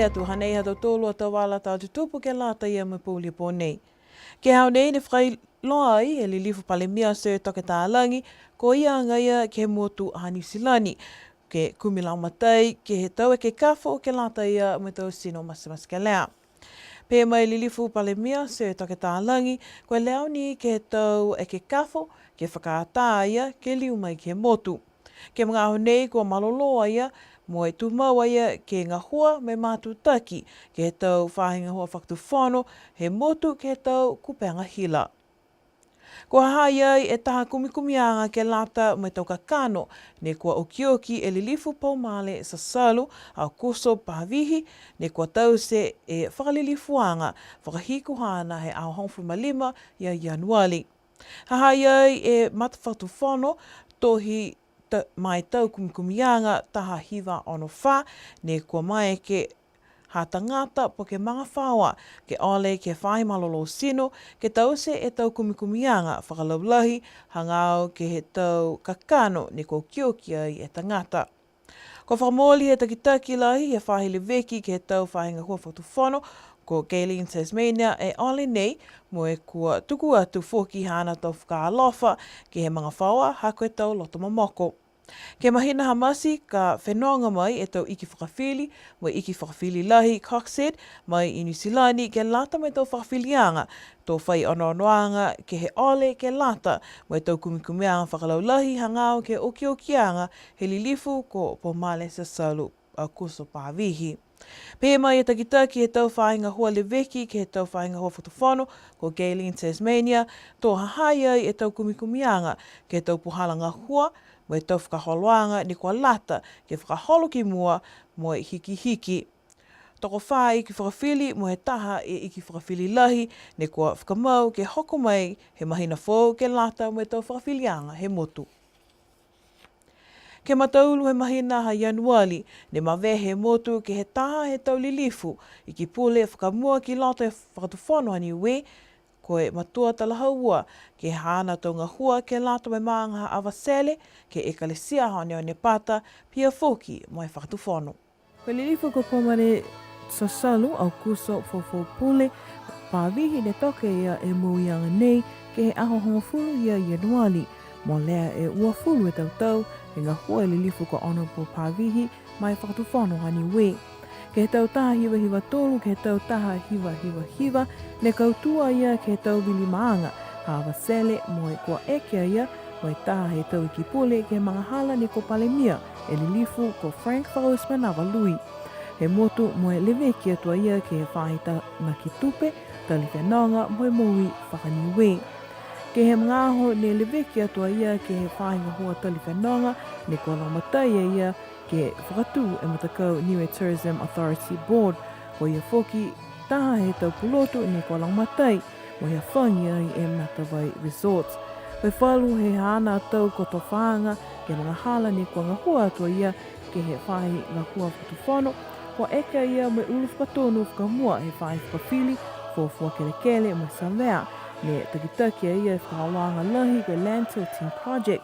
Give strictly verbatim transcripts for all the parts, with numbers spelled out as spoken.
Atu hanei ha tautolu a tau vala tala tutupu ke lata ia mo e pouli pō nei. Ke he aho nei ne fakailoa ai e Lilifu Palemia Sir Toke Talagi, ko ia agaia ke he motu ha Niu Silani, ke kumi lagomatai ke he tau ekekafo ke lata ia mo e tau tino matematekelea. Pehē mai e Lilifu Palemia Sir Toke Talagi, ko e leo ni ke he tau ekekafo ke fakaatā a ia ke liu mai ke he motu. Ke he magaaho nei kua malolō a ia, mo e tumau a ia ke gahua mo e matutaki ke he tau faahi gahua fakatufono he motu ke he tau kupega hila. Kua ha ha i ai e taha kumikumiaga ke lata mo e tau kakano, ne kua okioki e Lilifu Paumale Sasalu Aokuso Pavihi, ne kua taute e fakalilifuaga fakahiku haana he aho hogofulu ma lima ia Ianuali. Ha ha i ai e matafakatufono tohi ta-, ma e tau kumikumiaga taha hiva ono fā, ne kua maeke ha tagata po ke magafaoa ke ole ke he faahi malolō tino, ke taute e tau kumikumiaga fakalaulahi hagaao ke he tau kakano ne kua okioki ai e tagata. Kua fakamooli he takitaki lahi he faahi leveki ke he tau faahi gahua fakatufono, ko Gaylene Tasmania e ole nei, mo e kua tuku atu foki haana tau fakaalofa ke he magafaoa ha ko e tau loto momoko. Ke he mahina ha Mati ka fenoga mai e tau iki fakafili, mo e iki fakafili lahi Coxhead, mai i Niu Silani ke lata mo e tau fakafiliaga, to fai onoonoaga ke he ole ke lata mo e tau kumikumiaga fakalaulahi hagaao ke he okiokiaga he lilifu ko Pomale Sasalu Aokuso Pavihi. Pehē mai e takitaki he tau faahi gahua leveki ke he tau faahi gahua fakatufono, ko Gaylene Tasmania, to ha ha i ai e tau kumikumiaga ke he tau puhala gahua, mo e tau fakaholoaga ne kua lata ke fakaholo ki mua mo e hikihiki. Tokofā iki fakafili mo e taha e iki fakafili lahi ne kua fakamau ke hoko mai he mahina foou ke lata mo e tau fakafiliaga he motu. Ke he mataulu he mahina ha Ianuali, ne mavehe e motu ke he taha he tau lilifu iki pule fakamua ki loto he Fakatufono ha Niue, ko e matua talahaua ke he haana tau gahua ke lata mo e maaga ha Avatele, ke he Ekalesia ha Oneonepata, pihia foki mo e Fakatufono. Ko e lilifu ko Pomale Sasalu Aokuso Fofoupule Pavihi ne toka e ia e mouiaga nei ke he aho hogofulu ia Ianuali, molea e uafulu e tau tau he gahua e lilifu ko Honourable Pavihi ma e Fakatufono ha Niue. Ke he tau taha hiva hiva tolu, ke he tau taha hiva hiva hiva, ne kautū a ia ke he tau vili maaga ha Avatele, mo e kua eke a ia mo e taha he tau iki pule ke he magahala ne kua palemia e lilifu ko Frank Fakaotimanava Lui. He motu mo e leveki atu a ia ke he faahi tanaki tupe, tali fenoga mo e moui faka-Niue. Ke he magaaho ne leveki atu a ia ke he faahi gahua tali fenoga, ne kua lagomatai a ia ke fakatū e matakau Niue Tourism Authority Board. Ko ia foki taha he tau pulotu ne kua lagomatai mo e hafagi ai e Matavai Resorts. Ko e falu he haana tau kotofaaga ke he magahala ne kua gahua atu a ia ke he faahi gahua fakatufono, kua eke a ia mo e ulu fakatonu fakamua he faahi fakafili, fuafua kelekele mo e savea, ne takitaki a ia e fakaholoaga lahi ko e Land Tilting Project.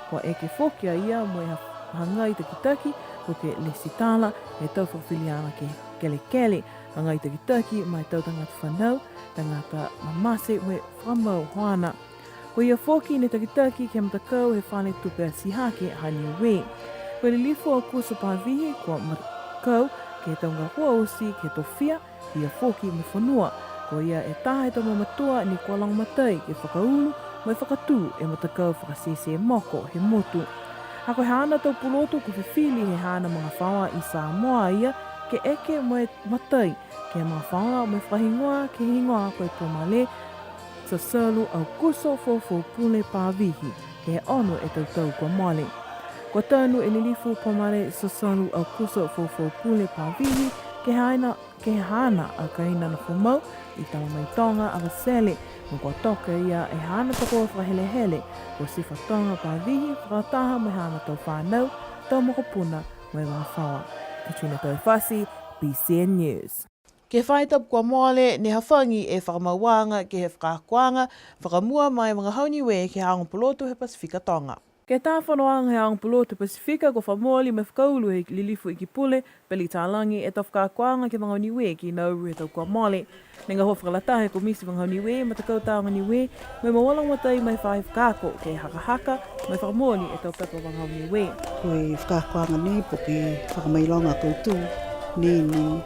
Kua eke foki a ia mo e ha-, hagai takitaki, po ke lesitala he tau fakafiliaga ke he kelekele, hagai takitaki ma e tau tagata fanau, tagata mamate mo e fakamau hoana. Ko ia foki ne takitaki ke he matakau he fale tupe atihake ha Niue. Ko e lilifu Aokuso Pavihi kua matakau ke he tau gahua oti ke he tofia, pihia foki mo e fonua. Ko ia e taha he tau mamatua ne kua lagomatai ke fakaulu mo e fakatū e matakau fakasese moko he motu. Ha ko e haana tau pulotu kua fifili he haana magafaoa i Samoa a ia ke eke mo e matai ke he magafaoa mo e fakahigoa ke he higoa ko e Pomale Sasalu Aokuso Fofoupule Pavihi, ke he ono e tau tau kua mole. Kua tanu e lilifu Pomale Sasalu Aokuso Fofoupule Pavihi ke he haana, ke he haana a kaina nofo mau i Talamaitoga Avatele, mo e kua toka e ia e haana tokoua fakahelehele, ko Sifa Toga Pavihi, fakataha mo e haana tau fanau, tau mokopuna mo e magafaoa. Katrina Taufasi, B C N News. Ke he faahi tapu kua mole, ne hafagi e fakamauaga ke he fakaakoaga fakamua ma e vagahau Niue ke he aoga pulotu he Pasifika Toga. Ke he tau fonoaga he aoga pulotu Pasifika, kua fakamooli mo e fakaulu he Lilifu Ikipule, Pele Talagi, e tau fakaakoaga ke he vagahau Niue ki Nauru he tau kua mole. Ne gahua fakalataha he Komiti Vagahau Niue, Matakau Tāoga Niue, mo e moua lagomatai ma e faahi fakaako, ke hakahaka, mo e fakamooli e tau pepa vagahau Niue. Ko e fakaakoaga nei po ke fakamailoga kautū nei ne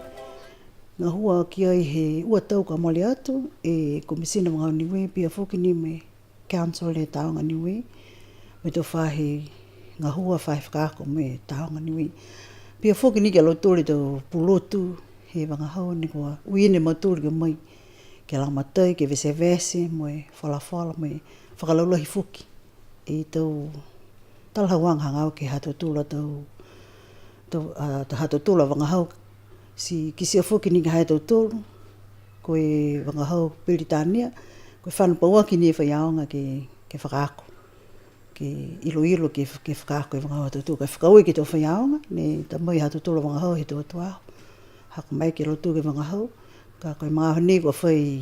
gahua ki ai he ua tau ka mole atu, e Komisina Vagahau Niue, pihia foki ni mo e Council he Tāoga Niue, mo e tau faahi gahua faahi fakaako mo e Tāoga Niue. Pihia foki ni ki a lautolu e tau pulotu he vagahau ne kua uiina e mautolu ke o mai, ke lagomatai, ke vesevese, mo e folafola, mo e fakalaulahi foki e tau talahauaga hagaao ke he ha tautolu a tau, tau, a, ha tautolu a vagahau. Ti kitia foki ni ke he ha tautolu, ko e vagahau Peritania, ko e fano pauaki ni e faiaoga ke, ke fakaako, ke iloilo ke, ke fakaako e vagahau ha tautolu, ke fakaaue ke he tau faiaoga, ne ta mai ha tautolu a vagahau he tau atu aho. Ha kua maeke a lautolu ke vagahau, ka ko e magaaho nei kua fai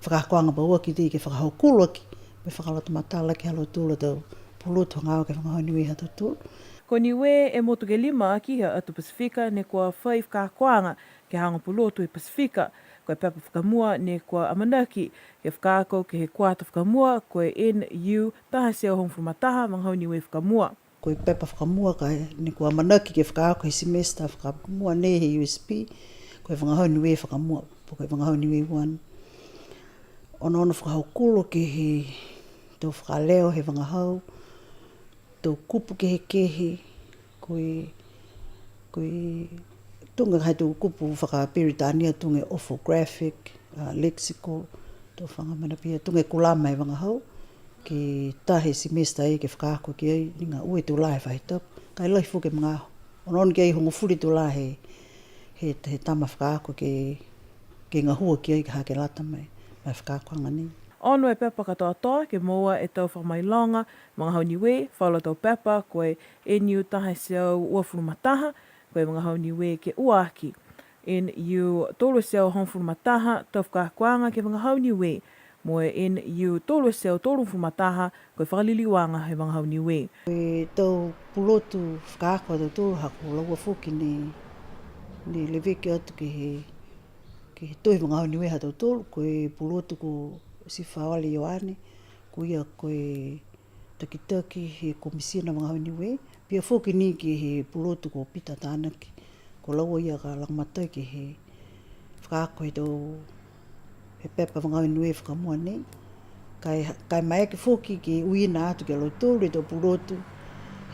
fakaakoaga pauaki ti ke fakahokulo aki, mo e fakaloto matala ke he ha lautolu a tau pulotu hagaao ke he vagahau Niue ha tautolu. Ko Niue e motu ke lima aki he atu Pasifika ne kua fai fakaakoaga ke he aoga pulotu he Pasifika. Ko e pepa fakamua ne kua amanaki ke fakaako ke he kuata fakamua, ko e N U taha e teau hogofulu ma taha, vagahau Niue fakamua. Ko e pepa fakamua ka ne kua amanaki ke fakaako he semester fakamua nei he U S P, ko e vagahau Niue fakamua, po ko e vagahau Niue one. Onoono fakahokulo ke he tau fakaleo he vagahau, tau kupu kehekehe, ko e, ko e tuga he tau kupu fakaperitania, tuga e orthographic, a, lexical, tau faga mena pihia, tuga e kulama he vagahau, ke taha e semester ai ke fakaako ki ai, liga ua e tulā he faahi tapu, ka e lahi foki e magaaho. Onoono ki ai hogofulu e tulā he, he, he tama fakaako ke, ke gahua ki ai, ka ha ke lata mo e, mo e fakaakoaga nei. Ono e pepa katoatoa ke moua e tau fakamailoga vagahau Niue, falu a tau pepa, ko e N U taha e teau uafulu ma taha, ko e vagahau Niue ke ua aki. N U tolu e teau hogofulu ma taha, tau fakaakoaga ke he vagahau Niue, mo e N U tolu e teau tolugofulu ma taha, ko e fakaliliuaga he vagahau Niue. Ko e tau pulotu fakaako ha tautolu, ha ko laua foki ne, ne leveki atu ke he, ke he tohi vagahau Niue ha tautolu, ko e pulotu ko Sifaoale Ioane, ko ia ko e takitaki he Komisina Vagahau Niue, pihia foki ni ke he pulotu ko Pita Tanaki. Ko laua ia ka lagomatai ke he fakaako he tau, he pepa vagahau Niue fakamua nei. Ka e, ka e maeke foki ke uiina atu ki a lautolu e tau pulotu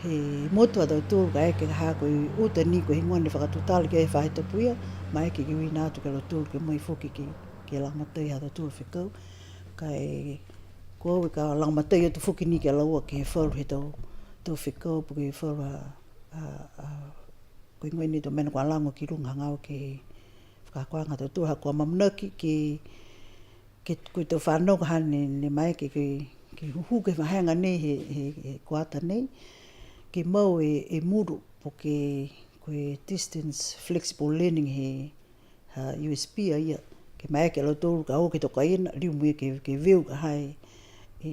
he motu ha tautolu, kaeke ha ko e uta ni ko e heigoa ne fakatutala ki ai he faahi tapu ia, maeke ke uiina atu ki a lautolu ke o mai foki ke, ke lagomatai ha tautolu fekau. Ka e Ko au e ka lagomatai atu foki ni ki a laua ke he falu he tau, tau fekau, po ke he falu a, a, a, ko e heigoa ni e tau mena kua lago ki luga hagaao ke he fakaakoaga ha tautolu, ha kua amanaki ke, ke, ko e tau fanau ka ha ne, ne maeke ke, ke hūhū ke he vahega nei he, he, he kuata nei, ke mau e, e Moodle, po ke, ko e distance flexible learning he, ha U S P a ia, ke maeke a lautolu ka o ke he tau kaina, liu mo ia ke, ke view ka ha e, e,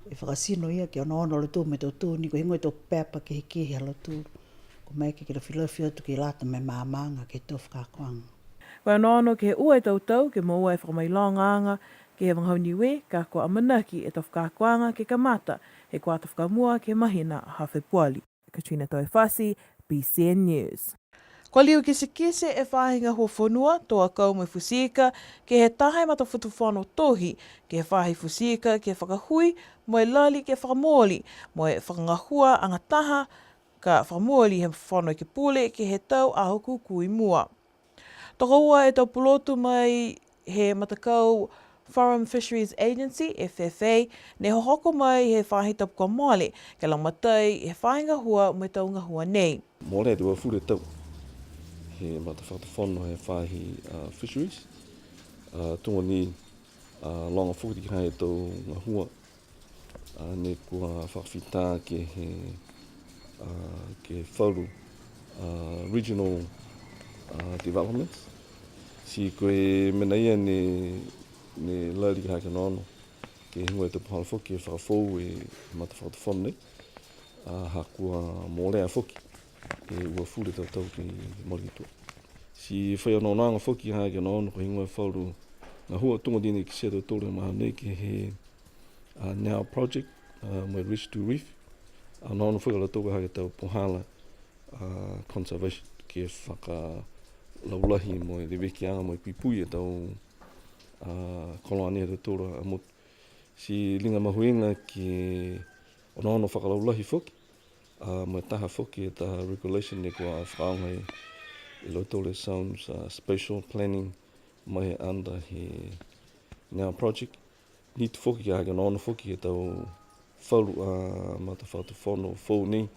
e fakatino ia, ke onoono a lautolu mo e tau tau ni, ko e heigoa e tau pepa kehekehe ha lautolu. Kua maeke ke lafilafi atu ke lata mo e maamaaga ke he tau fakaakoaga. Kua onoono ke he ua e tau tau, ke moua e fakamailogaaga ke he vagahau Niue, ka kua amanaki e tau fakaakoaga ke kamata he kuata fakamua ke he mahina ha Fepuali. Katrina Toefasi, B C N News. Kua liu kitekite e faahi gahua fonua, tō akau mo e futi ika, ke he taha e matafakatufono tohi, ke he faahi futi ika, ke fakahui, mo e lali ke fakamooli, mo e fakagahua agataha, ka fakamooli he Fono Ekepule, ke he tau aho kūkū i mua. Tokoua e tau pulotu mai he matakau Forum Fisheries Agency, F F A, ne hohoko mai he faahi tapu kua mole, ke lagomatai he faahi gahua mo e tau gahua nei. Mole e uafulu e tau he matafakatufono he faahi, a, fisheries, a, tuga ni, a, loga foki ke he tau gahua a, ne kua fakafita ke he, a, ke he falu, a, regional, a, developments. Ti ko e mena ia ne, ne lali ke hake nono, ke he higoa e tau puhala foki ke fakafoou e matafakatufono nei. A, ha kua molea foki e uafulu tau tau ke mole ki tua. Ti fai onoonoaga foki ha ke onoono ko e heigoa e falu gahua tuga ni ne kitia e tautolu he magaaho nei ke he, a, NOW project, a, mo e Ridge to Reef. A, onoono foki a lautolu ha ke he tau puhala, a, conservation ke fakalaulahi mo e levekiaga mo e puipui e tau, a, koloa nei ha tautolu a motu. Ti liga mahuiga ke onoono fakalaulahi foki, a, mo e taha foki e taha regulation ne kua fakaaoga e, e lautolu e SOMES, a, spatial planning mai under he NOW project. Ni foki ha ke onoono foki e tau falu, a, matafakatufono foou nei,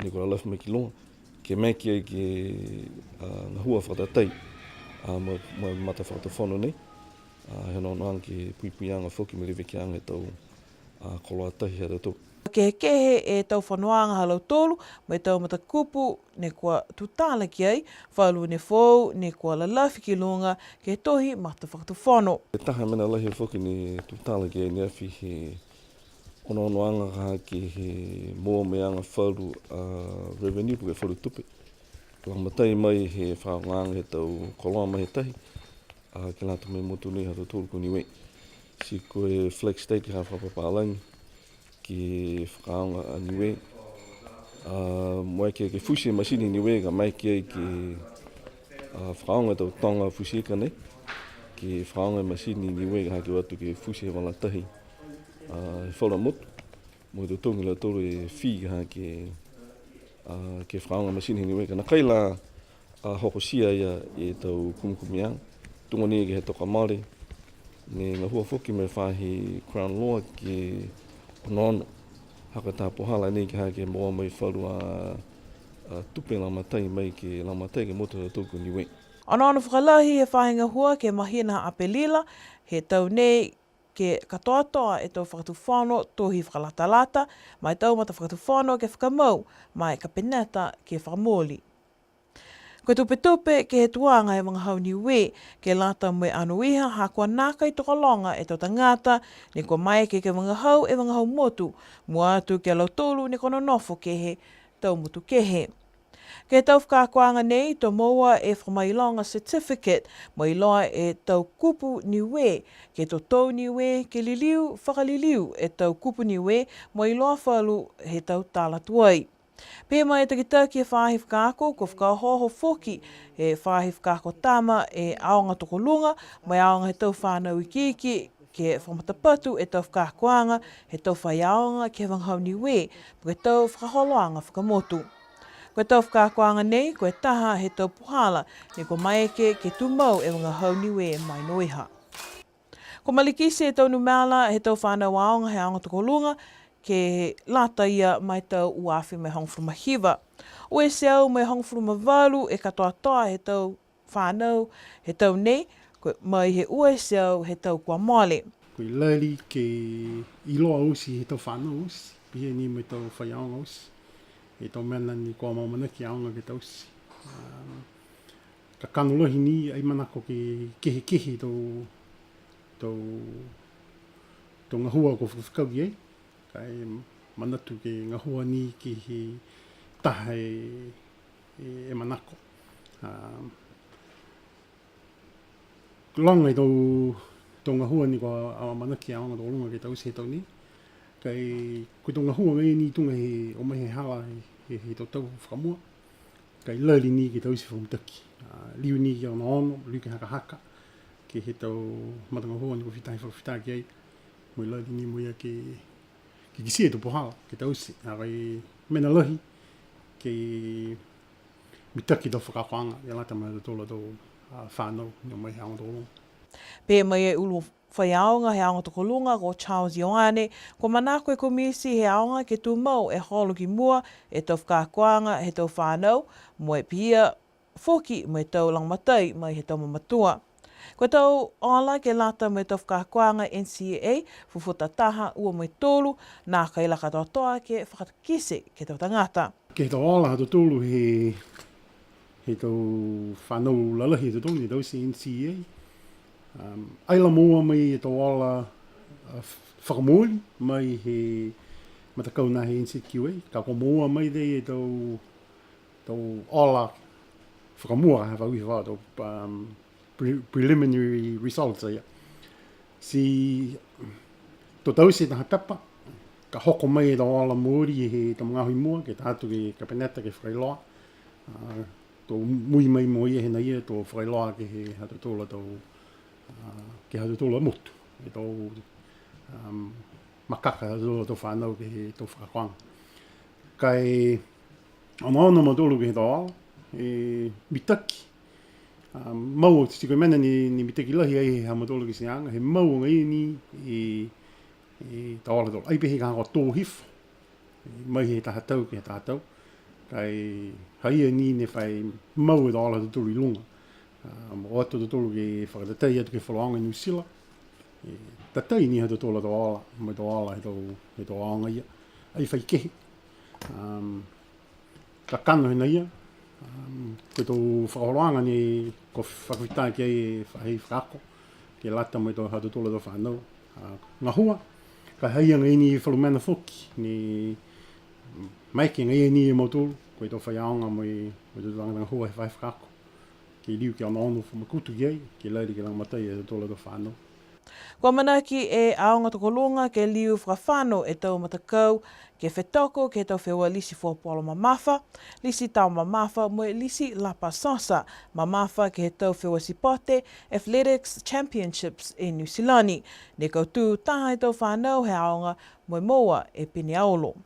ne kua lafi mai ki luga, ke maeke ai ke, a, gahua fakatatai, a, mo, mo e matafakatufono nei, a, he onoonoaga ke puipuiaga foki mo e levekiaga he tau, a, koloa tahi ha tautolu. Kehekehe e tau fanoaga ha lautolu, mo e tau matakupu ne kua tutala ki ai, falu ne foou, ne kua lalafi ki luga, ke he tohi matafakatufono. E taha mena lahi foki ne tutala ki ai ne afi he onoonoaga ha ke he moua mai aga falu, a, revenue po ke falu tupe. Lagomatai mai he fakaaogaaga he tau koloa mai he tahi, a, ke lata mo e motu nei ha tautolu ko Niue. Ti ko e flag state ha fakapapālagi ke fakaaoga a Niue. A, mo e ke, ke fusi e masini Niue ka maeke ai ke, a, fakaaoga e tau toga fusi ika nei. Ke fakaaoga e masini Niue ha ke o atu ke fusi he vala tahi, a, he falu a motu. Mo e totogi a lautolu e fee ha ke, a, ke fakaaoga e masini Niue ka nākai la, a, hokotia ia e tau kumikumiaga. Tuga ni ke he toka mole, ne gahua foki mo e faahi Crown Law ke onoono ha ko e taha puhala nei ke ha ke moua mai falu a, a, tupe lagomatai mai ke lagomatai ke he motu ha tautolu ko Niue. Onoono fakalahi he faahi gahua ke he mahina Apelila he tau nei, ke katoatoa e tau fakatufono tohi fakalatalata, ma e tau matafakatufono ke fakamau, ma e kapeneta ke fakamooli. Ko e tupetupe ke he tuaga he vagahau Niue, ke lata mo e anoiha ha kua nākai tokologa e tau tagata, ne kua maeke ke vagahau e vagahau motu, mua atu ki a lautolu ne kua nonofo ke he tau motu kehe. Ke he tau fakaakoaga nei, to moua e fakamailoga certificate, mo e iloa e tau kupu Niue, ke totou Niue, ke liliu, fakaliliu e tau kupu Niue, mo e iloa falu he tau tala tuai. Pehē mai e takitaki he faahi fakaako, kua fakaohooho foki he faahi fakaako tama e aoga tokoluga, mo e aoga he tau fanau ikiiki, ke fakamatapatu e tau fakaakoaga he tau faiaoga ke he vagahau Niue, po ke tau fakaholoaga fakamotu. Ko e tau fakaakoaga nei, ko e taha he tau puhala, ne kua maeke ke tumau e vagahau Niue ma e noiha. Kua malikiti e tau numela he tau fanau aoga he aoga tokoluga, ke lata ia ma e tau ua afe mo e hogofulu ma hiva. Ua e teau mo e hogofulu ma valu e katoatoa he tau fanau he tau nei, ko e mai he ua e teau he tau kua mole. Ko e lali ke iloa oti he tau fanau oti, pihia ni mo e tau faiaoga oti, e tau mena ne kua amaamanaki e aoga ke taute. A, kakano lahi ni, ai manako ke kehekehe tau, tau, tau gahua kua fakafekau ki ai. Ka e manatu ke gahua ni ke he taha e, e, e manako. A, loga e tau, tau gahua ne kua amaamanaki e aoga tokoluga ke taute he tau nei. Ka e, ko e tau gahua agaia ni tuga he, o mai he hala he, he, he tau tau fakamua. Ka e lali ni ke taute fakamitaki. A, liu ni ke onoono, liu ke hakahaka ke he tau matagahua ne kua fita, fakafita ki ai. Mo e lali ni mo ia ke, ke kitia e tau puhala ke taute. A, ka e mena lahi ke mitaki e tau fakaakoaga, ke lata mo e ha tautolu a tau, a, fanau, ne o mai he aoga tokoluga. Pehē mai e ulu faiaoga he aoga tokoluga ko Charles Ioane, kua manako e komiti he aoga ke tumau e holo ki mua e tau fakaakoaga he tau fanau, mo e pihia foki mo e tau lagomatai mai he tau mamatua. Ko e tau ola ke lata mo e tau fakaakoaga N C A, fufuta taha, ua mo e tolu, nākai la katoatoa ke fakakite ke he tau tagata. Ke he tau ola ha tautolu he, he tau fanau lalahi ha tautolu ne taute N C A. Um, ai la moua mai e tau ola, uh, fakamooli mai he, matakau na he N Z Q A, ka kua moua mai e tau, tau ola fakamua, ha vau i fa, tau, um, pre-, preliminary results ia. Ti to taute taha pepa, ka hoko mai e tau ola mooli he tau magaaho i mua, ke ta atu ke he Kapeneta ke fakailoa. A, to mui mai mo ia he nā ia, to fakailoa ke he ha tautolu a tau, a, ke he ha tautolu a motu. E tau, um, makaka ha tautolu a tau fanau ke he tau fakaakoaga. Ka e onoono a mautolu ke he tau ola, e mitaki. A, mau ti ko e mena ne, ne mitaki lahi ai he ha mautolu ke he aga, he mau agaia ni e, e tau ola ha tautolu. Ai pehē ka hako tō hifo mai he taha tau ke he taha tau. Ka e ha ia ni ne fai mau e tau ola ha tautolu i luga. A, o atu a tautolu ke fakatatai atu ke he falu aoga i Niu Sila. E, tatai ni ha tautolu a tau ola, mo e tau ola he tau, he tau aoga ia. Ai fai kehe. Um, kakano he nā ia. Um, ko e tau fakaholoaga ne kua fakafita ki ai e faahi fakaako, ke lata mo e tau ha tautolu a tau fanau. A, gahua, ka e ha ia agaia ni falu mena foki, ne maeke agaia ni e mautolu, ko e tau faiaoga mo e, mo e tau tagata gahua he faahi fakaako. Ke liu ke onoono fakamakutu ki ai, ke lali ke lagomatai e ha tautolu a tau fanau. Kua amanaki e aoga tokoluga ke liu fakafano e tau matakau ke fetoko ke he tau feua lisi fuapolo mamafa, lisi tao mamafa mo e lisi lapa sosa mamafa ke he tau feua sipote, Athletics Championships i Niu Silani. Ne kautū taha e tau fanau he aoga mo e moua e pine aolo.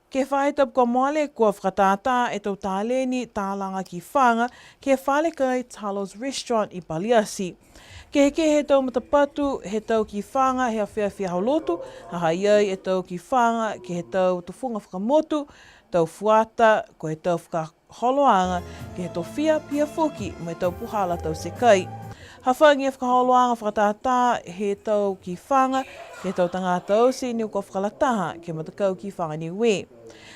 Ke he faahi tapu kua mole, kua fakatātā e tau taleni talaga kifaga ke he fale kai Talos Restaurant i Paliati. Kehekehe e tau matapatu he tau kifaga he afiafi Aho Lotu, ha ha i ai e tau kifaga ke he tau tufuga fakamotu, tau fuata, ko e tau fakaholoaga ke he tofia, pihia foki mo e tau puhala taute kai. Hafagi e fakaholoaga fakatātā he tau kifaga ke he tau tagata oti ne kua fakalataha ke he matakau kifaga Niue.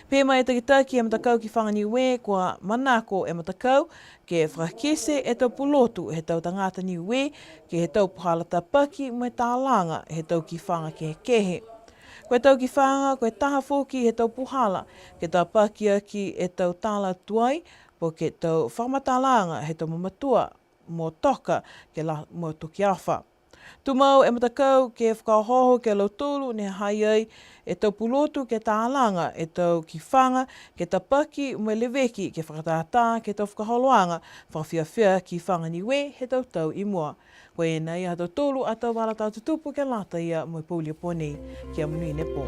Pehē mai e takitaki he matakau kifaga Niue, kua manako e matakau ke fakakite e tau pulotu he tau tagata Niue ke he tau puhala tapaki mo e talaga he tau kifaga kehekehe. Ko e tau kifaga, ko e taha foki he tau puhala ke tapaki aki e tau tala tuai, po ke tau fakamatalaaga he tau mamatua mo toka ke la mo toki afa. Tumau e matakau ke fakaohooho ki a lautolu ne ha ha i ai e tau pulotu ke talaga e tau kifaga, ke tapaki mo e leveki ke fakatātā ke he tau fakaholoaga fakafiafia kifaga Niue he tau tau i mua. Ko e nā ia ha tautolu a tau vala tala tutupu ke lata ia mo e pouli a pō nei. Kia monuina e pō.